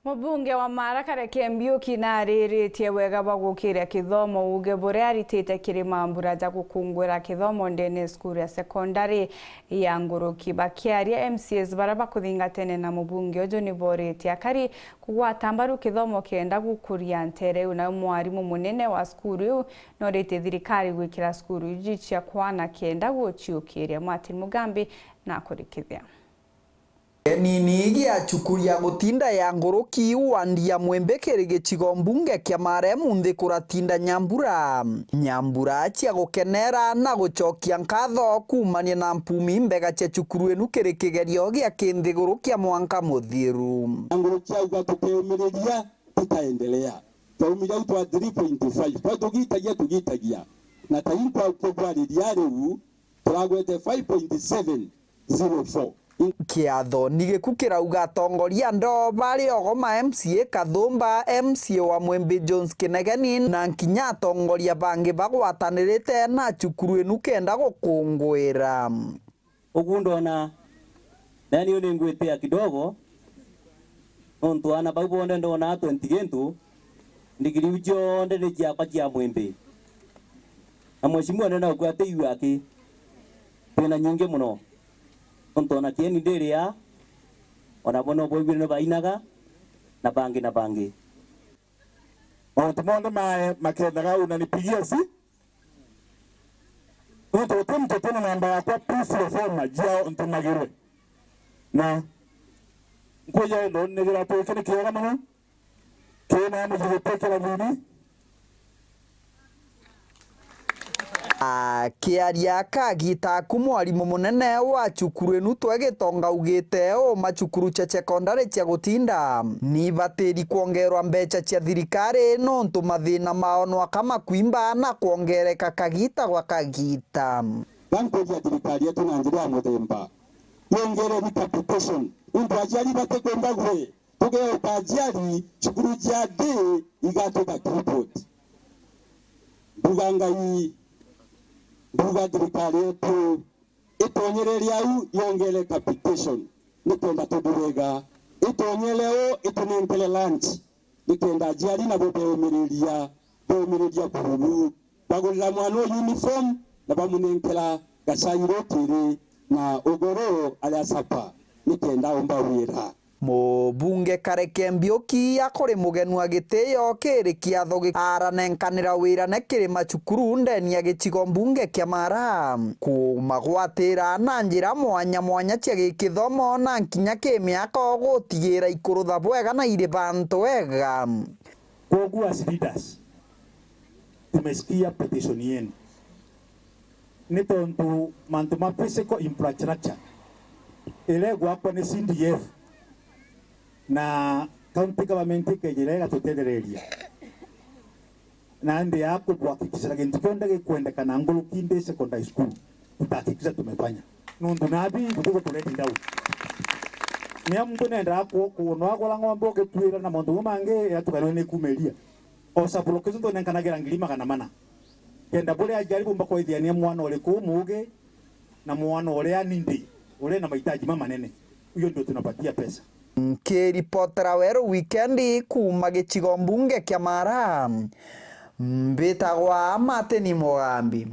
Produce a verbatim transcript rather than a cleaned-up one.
Mubunge wa Mara Kareke Mbiuki naariritie wega bwa gukiria kithomo uuge buria aritite kiri mambura ja gukungwira kithomo ndene ya cukuru ya sekondari ya Nguruki. Bakiaria, M C As baria bakuthingatene na mubunge uju ni booritie akari kugwata mbaru kithomo kenda gukuria nteere iu. Nawe mwarimu munene wa cukuru iu nooritie thirikari gwikira cukuru iji cia kwana kenda guciukiria. Martin Mugambi nakurikithia. Nini gia cukuru ya gutinda ya Nguruki wandi ya Mwimbi kiri gicigo mbunge kia Mara munthi kuratinda nyambura. Nyambura cia gukenera na gucokia nkatho kuumania na mpumi mbega cia cukuru inu kiri kigerio gia kinthiguru kia mwanka muthiru. Na Nguruki auga tukeumiriria, tutaendelea. Twaumire au twa three point five. Twari tugitagia, tugitagia. Na ta intwa kugwariria riu, turagwete five point seven zero four. Kiatho ni giku kirauga atongoria ndo bari ogo ma M C A Kathumba, M C A wa Mwimbi Jones Kinegeni na nkinya atongoria bangi bagwatanirite na cukuru inu kenda gukungwira. Ugu ndona, nani uni ngwitia kidogo, nontu ana bau bonthe ndona twenty gintu, ndigiri iu cionthe ni ciakwa cia Mwimbi. Na mheshimiwa ndenda gukwira ati iu aki, twina nyingi mono. Nontu ona kieni ndiria, ona bo no bwaiguire ni bainaga, na bangi na bangi. Mauntu monthe mae makendaga unanipigia si. Nontu guti muntu utina namba yakwa, please forma njia ntumagirwe. Na nkwija wendo nigira tu iki ni kiega mono. Kina muji gutikira thini. Akiaria kagita aku, mwarimu munene wa cukuru inu Twe Gitonga augite uu macukuru cia sekondari cia gutinda ni ibatiri kwongerwa mbeca cia thirikari nontu mathina mao nwaka makwimba na kwongereka kagita gwa kagita. Gankuria thirikari yetu na njira ya muthemba, yongere ni capitation. Nontu aciari batikwimba gwe. Tugeeta aciari, cukuru cia nthi igatuika crippled. Mbuga Ngai, mbuga thirikari yetu itonyererie au yongere capitation, nikenda tuthi wega. Itonyere u itunenkere lunch, nikenda aciari nabo beumiriria, beumiriria kururu. Bagurira mwana uu uniform na bamunenkera gacai rukiri na ugoro aria sapa, nikenda umba wira. Mubunge Kareke Mbiuki akuri mugenwa gitio kiri kiatho gi-, aranenkanira wirane kiri macukuru ndeni ya gicigo mbunge kia Mara, kumagwatira na njira mwanya mwanya cia gikithomo na nkinya kimiako gutigira ikurutha bwega na iri bantu ega. Kwoguo as leaders, tumesikia petition yenu. Ni tontu mantu ma physical infrastructure iria igwakwa ni C D F na county government ikejira igatutethereria. Na ndi ya kubuhakikishira gintu kionthe gikwendekana Nguruki Day Secondary School, tutahakikisha tumefanya. Nontu nabi, guti gutu let down. Ni amu muntu nendaga ku-, ku-, nwagura ng'ombe ugitwira na mauntu mau mangi, yatukanwe ni kuumiria. O sub-location tunenkanagira ngiri magana mana. Kenda buria aciari bumba kwithia ni mwana uriku umugi, na mwana uria ni ndi, uria na mahitaji mamanene. Huyo ndio tunapatia pesa. Nkiripotera Weru Wikendi kuuma gicigo mbunge kia Mara, mbitagwa Martin Mugambi.